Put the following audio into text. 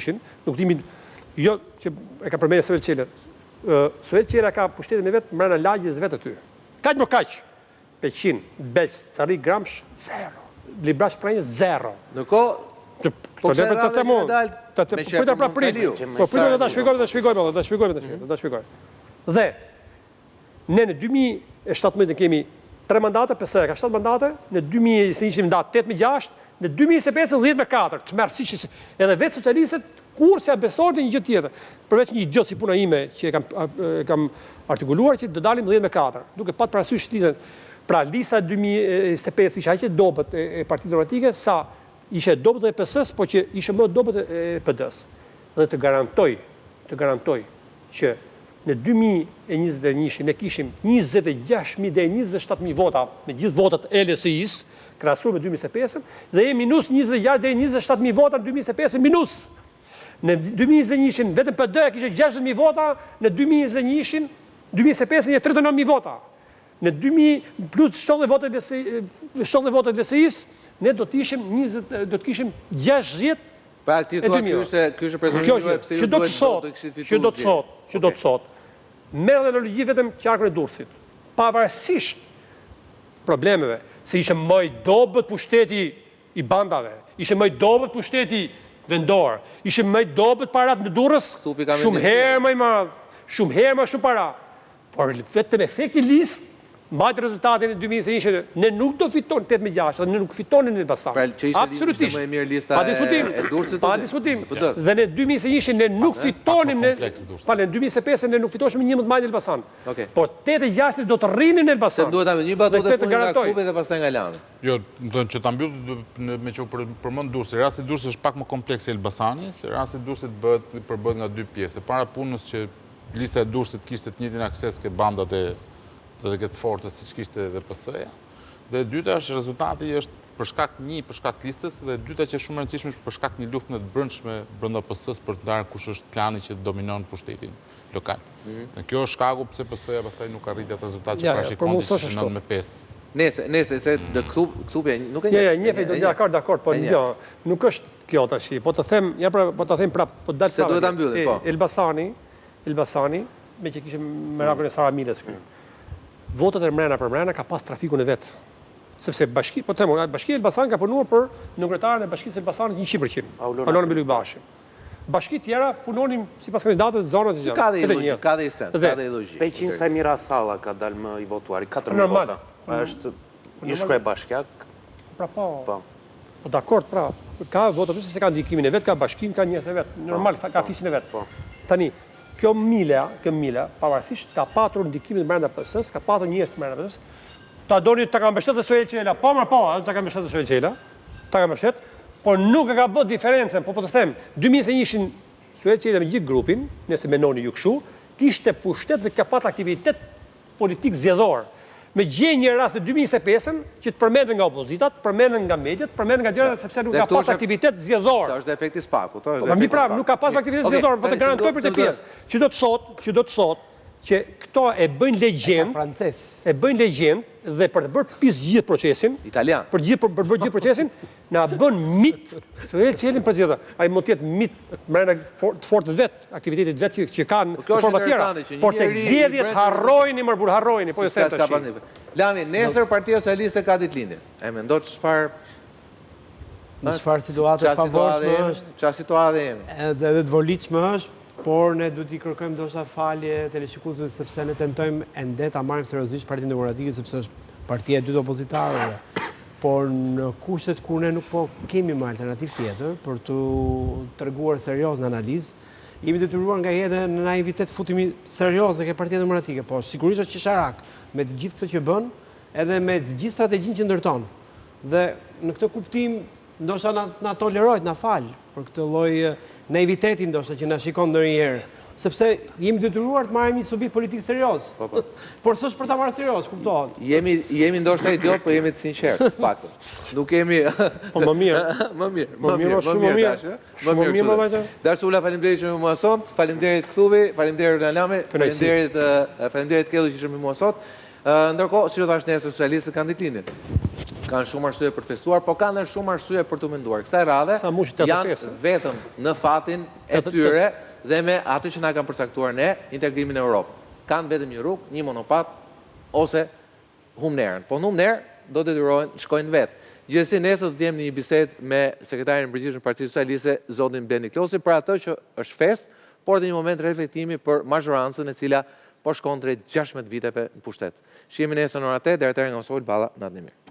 21-shin, në kuptimin jo që e ka përmendur Suel Çela. Suel Çela ka pushtetin e vet mbrenda lagjes vet aty. Kaq më kaq. Peqin, Belsh, Cërrik, Gramsh, zero. Librazhd Prrenjas, zero. Ndërkohë, po po të të them unë, të të po pra prit, po prit do ta shpjegoj, do ta shpjegoj, do ta shpjegoj, do ta shpjegoj, do ta shpjegoj. Dhe ne në 2017 kemi 3 mandate, PS ka 7 mandate, në 2021 nda 8 me 6, në 2025 10 me 4, të merr siç edhe vetë socialistët kurrë s'ia besonin një gjë tjetër. Përveç një idiot si puna ime që e kam e kam artikuluar që do dalim 10 me 4, duke pat parasysh listën. Pra lista e 2025 ishte aq e dobët e, e Partisë Demokratike sa ishte e dobët dhe e PS-së, po që ishte më e dobët e PD-së. Dhe të garantoj, të garantoj që në 2021 ne kishim 26.000 deri 27.000 vota me gjithë votat e LSI-s, krahasuar me 2025-ën, dhe jemi minus 26 deri 27.000 vota në 2025-ën minus. Në 2021-shin vetëm PD-ja kishte 60.000 vota, në 2021-shin 2025-ën je 39.000 vota. Në 2000 plus 70 votat e LSI, 70 votat e LSI-s, ne do të ishim 20 do të kishim 60 Pra ti thua ky ishte ky ishte prezantimi juaj pse ju duhet të të kishit fituar. Që do të thotë, që do të thotë, merr dhe analogji vetëm qarkun e Durrësit. Pavarësisht problemeve, se ishte më i dobët pushteti i bandave, ishte më i dobët pushteti vendor, ishte më i dobët parat në Durrës, shumë herë më i madh, shumë herë më shumë para. Por vetëm efekti listë mbajti rezultatin e 2021 ne nuk do fitonim 8 me 6 dhe ne nuk fitonim në Elbasan. Pra që ishte Absolutisht. më e mirë lista pa diskutim, e Durrësit. Pa diskutim. Dhe në 2021 ne nuk fitonim në Falë, në 2025 ne nuk fitoshim 11 maj në Elbasan. Okej. Po 8 e 6 do të rrinin në Elbasan. Se duhet ta një batutë e fundit nga klubi dhe pastaj nga Lami. Jo, do të thënë që ta mbyll me që u përmend Durrësi. Rasti i Durrësit është pak më kompleks se Elbasani, se rasti i Durrësit bëhet përbëhet nga dy pjesë. Para punës që Lista e Durrësit kishte të njëjtin akses ke bandat e dhe ke të fortët siç kishte edhe PS-ja. Dhe e dyta është rezultati është për shkak një, për shkak të listës dhe e dyta që është shumë e rëndësishme është për shkak një lufte të brendshme brenda PS-së për të ndarë kush është klani që dominon pushtetin lokal. Mhm. Dhe kjo është shkaku pse PS-ja pastaj nuk arriti atë rezultat që parashikonte që ishte 9 me 5. Nëse, nëse se do këtu këtu nuk e njeh. Ja, ja, njeh, do dakord, dakord, po jo, nuk është Kjo tashi, po të them, ja pra, po ta them prap, po dal prapë. Se duhet ta mbyllim, po. Elbasani, Elbasani, me që kishim merakun e Sara Milës këtu. Votat e mrena për mrena ka pas trafikun e vet. Sepse bashki, po them, bashkia e Elbasanit ka punuar për nënkryetaren e bashkisë së Elbasanit 100%. Aulona Bylykbashi. Bashki tjera punonin sipas kandidatëve të zonave të gjëra. Ka dhe i logjikë, ka dhe i sens, ka dhe i logjikë. Peqin Saimir Hasalla ka dalë më i votuari, 4.000 vota. Është ish kryebashkiak. Pra po. Po. Po dakord, pra, ka vota sepse ka ndikimin e vet, ka bashkinë, ka njerëz e vet, po, normal ka po, fisin e vet. Po. Tani, kjo Mila, kjo Mila, pavarësisht ka patur ndikimin brenda PS-s, ka patur njerëz brenda PS-s. Ta doni ta ka mbështetur Suel Çela, po më po, ta ka mbështetur Suel Çela. Ta ka mbështet, por nuk e ka bërë diferencën, po po të them, 2021-shin Suel Çela me gjithë grupin, nëse mendoni ju kështu, kishte pushtet dhe ka pat aktivitet politik zgjedhor. Më gjej një rast në 2025-ën që të përmenden nga opozita, të përmenden nga mediat, të përmenden nga gjërat sepse nuk ka pas aktivitet zgjedhor. Se është efekti SPAK-ut, ëh, është. Po pra, nuk ka pas aktivitet zgjedhor, po të garantoj për këtë pjesë. Që do të thotë, që do të thotë që këto e bëjnë legjendë, francez. E bëjnë legjendë dhe për të bërë pis gjithë procesin, italian. Për gjithë për të bërë gjithë procesin, Na bën mit, Suel Çelën për zgjedhje. Ai mund të jetë mit brenda të fortës vet, aktivitetit vet që që kanë po forma tjera. Por tek zgjedhjet harrojini mor burrë, harrojini, po ju them tash. Lami, nesër Partia Socialiste ka ditëlindjen. E mendo çfarë Në çfarë situate të favorshme është? Çfarë situate jemi? Edhe edhe të volitshme është, por ne duhet t'i kërkojmë ndoshta falje teleshikuesve sepse ne tentojmë ende ta marrim seriozisht Partinë Demokratike sepse është partia e dytë opozitare. Por në kushtet kur ne nuk po kemi më alternativë tjetër për t'u treguar serioz në analizë, jemi detyruar nga edhe në naivitet futemi serioz në ke Partia Demokratike, po sigurisht është qesharak me të gjithë këtë që bën, edhe me të gjithë strategjinë që ndërton. Dhe në këtë kuptim Ndoshta na na tolerojë, na falë për këtë lloj naiviteti ndoshta që na shikon ndonjëherë, sepse jemi detyruar të marrim një subjekt politik serioz. Po, po. Por s'është për ta marrë serioz, kuptohet. Jemi jemi ndoshta idiot, po jemi të sinqertë, të paktën. Nuk jemi Po më mirë. Më mirë, më mirë, më mirë tash, ë? Më mirë, më mirë. Dash Sula, faleminderit që me mua sot. Faleminderit Kthubi, faleminderit Roland Lami, faleminderit faleminderit Kellu që ishe me mua sot. Ndërkohë, siç u thashë nesër socialistët kanë ditëlindjen. Kanë shumë arsye për të festuar, po kanë edhe shumë arsye për të menduar. Kësaj radhe janë vetëm në fatin e tyre dhe me atë që na kanë përcaktuar ne, integrimin në Europë. Kanë vetëm një rrugë, një monopat ose humnerën. Po në humnerë do detyrohen të shkojnë vetë. Gjithsesi nesër do të jem në një bisedë me sekretarin e përgjithshëm të Partisë Socialiste, zotin Blendi Klosi, për atë që është festë, por edhe një moment reflektimi për mazhorancën e cila po shkon drejt 16 viteve në pushtet. Shihemi nesër në ora 8, deri atëherë nga Sokol Balla, natën e mirë.